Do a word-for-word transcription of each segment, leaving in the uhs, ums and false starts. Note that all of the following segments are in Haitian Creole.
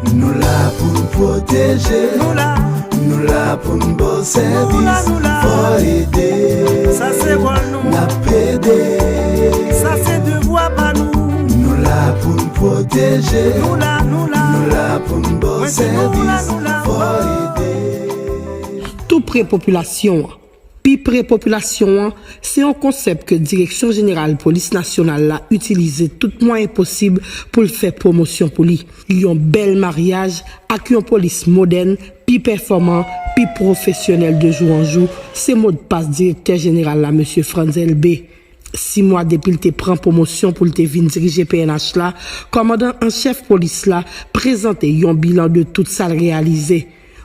Nou la pou n pwoteje. Nou la. Nou la pou n ba w sèvis. Nou la, nou la. Fò ede. Sa se wòl nou. N ap ede. Sa se devwa pa nou. Nou la pou n pwoteje. Nou la, nou la. Nou la pou n ba w sèvis. Mwen di nou la, nou la. Fò ede. Tou pre popilasyon an. Pi pre popilasyon an, se yon konsèp ke Direksyon Jeneral Polis Nasyonal la itilize tout mwayen posib pou l fè pwomosyon pou li. Yon bèl maryaj ak yon polis modèn, pi pèfòman, pi pwofesyonèl de jou an jou, se modpas direktè jeneral la, mesye Frantz Elbé. Sis mwa depi l te pran pwomosyon pou l te vin dirije P N H la, kòmandan an chèf polis la prezante yon bilan de tout sa l reyalize.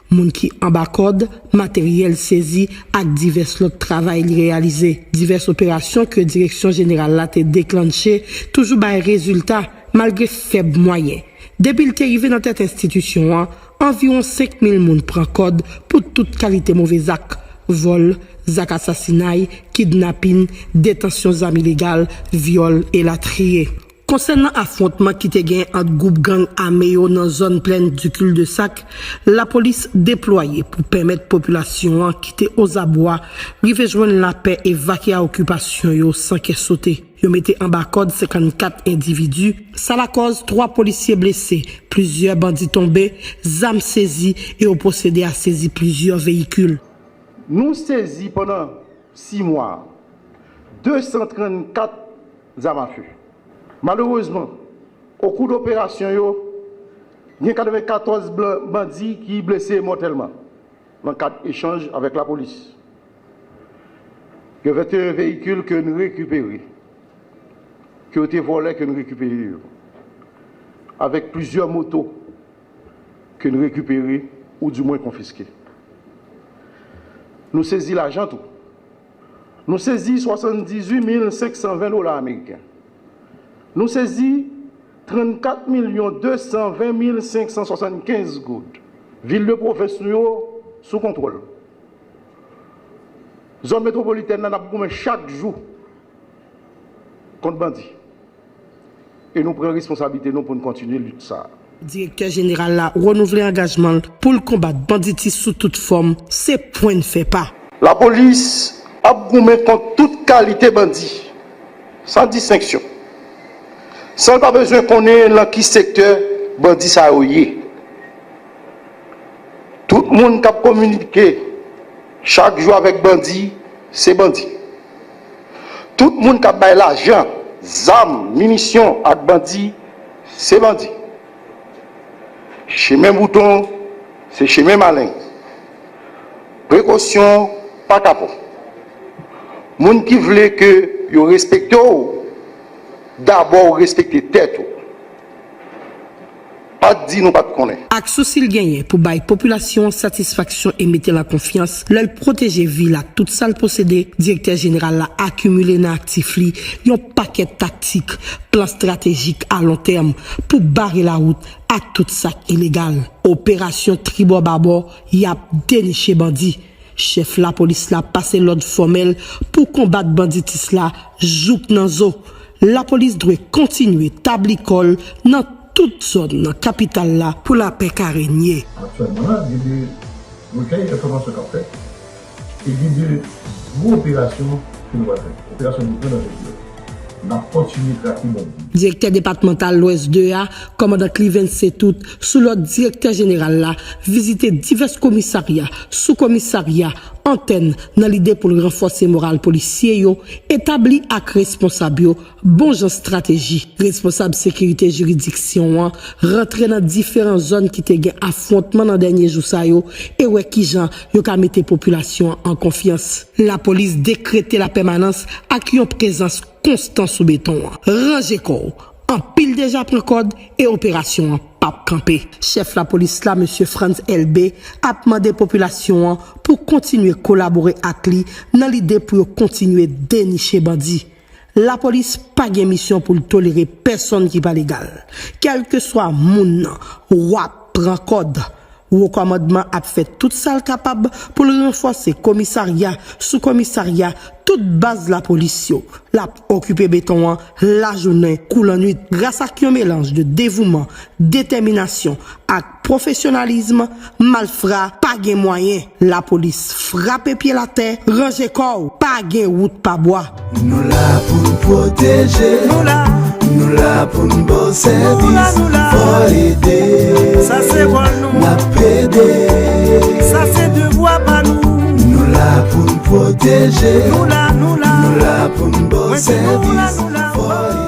Moun ki anba kòd, materyèl sezi ak divès lòt travay li reyalize. Divès operasyon ke Direksyon Jeneral la te deklanche toujou bay rezilta, malgre fèb mwayen. Depi l te rive nan tèt enstitisyon an, anviwon senk mil moun pran kòd pou tout kalite move zak, vòl, zak asasinay, kidnapin, detansyon zam ilegal, vyòl, elatriye. Konsènan afwontman ki te gen ant gwoup gang ame yo nan zòn plèn du Cul-de-Sac, lapolis deplwaye pou pèmèt popilasyon an kite ozabwa, rive jwenn lapè e vakeya okipasyon yo san kè sote. Yo mete anba kòd senkannkat endividi, sa lakòz twa polisye blese, plizyè bandi tonbe, zam sezi e yo pwosede a sezi plizyè veyikil. Nou sezi pandan sis mwa, de san trannkat zam afe. Malerezman, okou de operasyon yo, gen katrevenkatòz blan-, bandi ki blese mòtèlman nan kad echanj avèk lapolis. Gen venteyen veyikil ke n rekipere, ke yo te vòlè, ke n rekipere yo, avèk plizyè moto ke n rekipere ou di mwen konfiske. Nou sezi lajan tou. Nou sezi swasanndizuit mil senk san ven dola ameriken. Nou sezi trannkat milyon de san ven mil senk san swasannkenz goud. Vil de pwovens nou yo sou kontwòl. Zòn metwopolitèn nan, n ap goumen chak jou kont bandi. E nou pran responsablite nou pou n kontinye lit sa a. Direktè jeneral la renouvle angajman l pou l konbat banditis sou tout fòm, se pwen n fè pa. Lapolis ap goumen kont tout kalite bandi, san distenksyon, san l pa bezwen konnen nan ki sektè bandi sa yo ye. Tout moun k ap kominike chak jou avèk bandi, se bandi. Tout moun k ap bay lajan, zam, minisyon ak bandi, se bandi. Chemen bouton, se chemen maleng. Prekosyon pa kapon. Moun ki vle ke yo respekte w, dabò ou respekte tèt ou. Pa t di nou pa t konnen. Ak sousi l genyen pou bay popilasyon an satisfaksyon e mete l an konfyans, lè l pwoteje vi l ak tout sa l posede, direktè jeneral la akimile nan aktif li yon pakèt taktik, plan estratejik a lon tèm pou bare lawout a tout sa k ilegal. Operasyon tribò babò, y ap deniche bandi. Chèf lapolis la pase lòd fòmèl pou konbat banditis la jouk nan zo. Lapolis dwe kontinye tabli kò l nan tout zòn nan kapital la pou lapè ka renye. Aktyèlman la, gen de rekèy enfòmasyon k ap fèt e gen de gwo operasyon ke nou pral fè. Operasyon nou pran nan peyi a. N ap kontinye trake bandi. Direktè depatmantal Lwès de a, kòmandan Clivens Setout, sou lòd direktè jeneral la, vizite divès komisarya, soukomisarya, antèn, nan lide pou l ranfòse moral polisye yo, etabli ak responsab yo bon jan estrateji. Responsab sekirite jiridiksyon an rantre nan diferan zòn ki te gen afwontman nan dènye jou sa yo e wè kijan yo ka mete popilasyon an an konfyans. Lapolis dekrete lapèmanans ak yon prezans konstan sou beton an. Ranje kò w! Anpil deja pran kòd e operasyon an p ap kanpe. Chèf lapolis la, mesye Frantz Elbé, ap mande popilasyon an pou kontinye kolabore ak li nan lide pou yo kontinye deniche bandi. Lapolis pa gen misyon pou l tolere pèsonn ki pa legal. Kèlkeswa moun nan, w ap pran kòd. Wo kòmandman ap fè tout sa l kapab pou l ranfòse komisarya, soukomisarya, tout baz lapolis yo. L ap okipe beton an lajounen kou lannwit. Gras ak yon melanj de devouman, detèminasyon ak pwofesyonalizm, malfra pa gen mwayen. Lapolis frape pye l atè, ranje kò w, pa gen wout pa bwa. Nou la pou n pwoteje. Nou la. Nou la pou n ba w sèvis. Nou la, nou la. Fò ede. Sa se wòl nou. N ap ede. Sa se devwa pa nou. Nou la pou n pwoteje. Nou la, nou la. Nou la pou n ba w sèvis. Mwen di nou la, nou la. Fò ede.